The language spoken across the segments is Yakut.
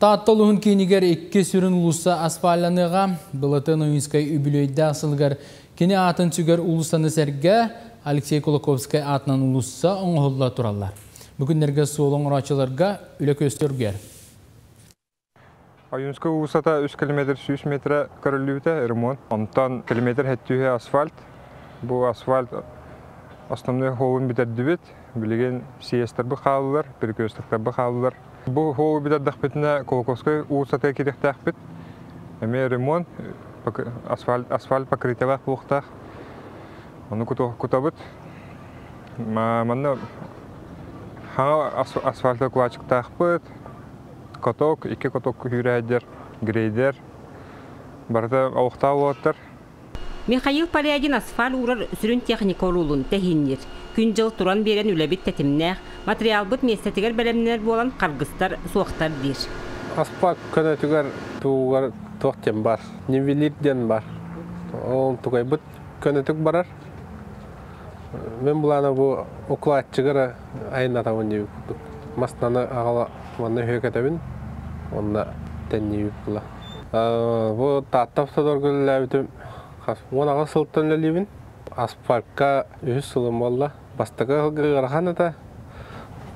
Таатта улууһун киинигэр икки сүрүн уулусса асфальланыаҕа. Былатыан Ойуунскай үбүлүөйдээх сылыгар кини аатын сүгэр уулуссаны сэргэ Алексей Кулаковскай аатынан уулусса оҥоһулла тураллар. Бу күннэргэ суол оҥорооччуларга үлэ көстөргөр. Ойуунскай уулуссата 3 километр 100 метр көрүллүбүтэ ремонт. Онтон километр 700 асфальт. Бу асфальт основной хоолун бүтэрдибит. Билигин съездтарбы хааллылар, перекрестоктарбы хааллылар. Бу хоолу бүтэрдэхпитинэ Кулаковскай уулуссатыгар киириэхтээхпит. Эмиэ ремонт, асфальт, асфальт покрытиелаах буолуохтаах. Ону кутабыт. Манна хаҥа асфальт кулаачыктаахпыт. Каток, икки каток күүрээдер, грейдер. Барыта олохтоох уолаттар. Михаил Порядин асфальт уурар сүрүн техника оруолун тэһиинниир. Күн-дьыл туран биэрэн үлэбит тэтимнээх, материалбыт миэстэтигэр бэлэмнэнэр буолан харгыстар суохтар диир. Асфальт көнөтүгэр тугар туох диэн бар, нивелир диэн бар. Ол тугайбыт көнөтүк барар. Мен булана бу укладчыгара айнатабын диэбит курдук. Маснаны аҕала манна үһүөкэтэбин, онно тэнниибит була. Бу Таатта автодорга үлэлээбитим хас 18 сылтан үлэлиибин. Асфальтка үһүс сылым буолла. Бастакы сылга ыарахан этэ.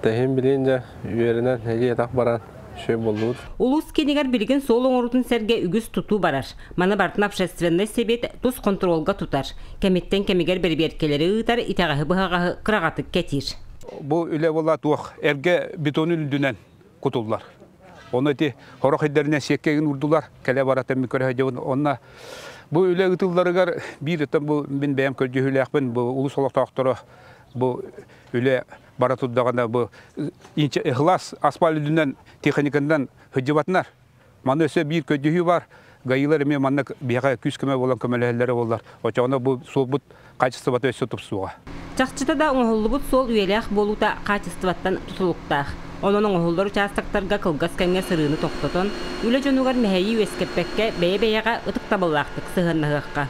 Тэһин билин дьэ үөрэнэн элиэтэх баран үчүгэй буоллубут. Улуус киинигэр билигин суол оҥоруутун сэргэ үгүс тутуу барар. Маны барытын общественнай сэбиэт тус хонтуруолга тутар. Кэмиттэн кэмигэр бэрэбиэркэлэри ыытар, итэҕэһи-быһаҕаһы кыраҕатык кэтиир. Бу үлэ буола туох эргэ бетон үрдүнэн кутуллар. Ону ити хорох идэринэн сиэккэ уурдулар, кэлэ бара тэмми көрө Онна бу үлэ ыытылларыгар биир бу мин бэйэм көрдьүһүүлээхпин бу улус олохтоохторо бу үлэ бара турдаҕына бу ыхлас асфальт үрдүнэн техниканан сылдьыбатынар. Манна өссө биир көрдьүһүү бар. ГАИлар эмиэ манна биһиэхэ күүс көмө буолан көмөлөһөллөрө буоллар. Очоҕуна бу суолбут качествота өссө тупсуоҕа. Чахчыта да оҥоһуллубут суол үйэлээх буолуута хаачыстыбаттан тутулуктаах. Онон оҥоһуллар учаастактарга кылгас кэмҥэ сырыыны тохтотон, үлэ дьонугар мэһэйи үөскэппэккэ бэйэ-бэйэҕэ ытыктабыллаахтык сыһыаннаһыахха.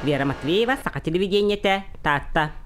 Вера Матвеева, Саха телевидениетэ, Таатта.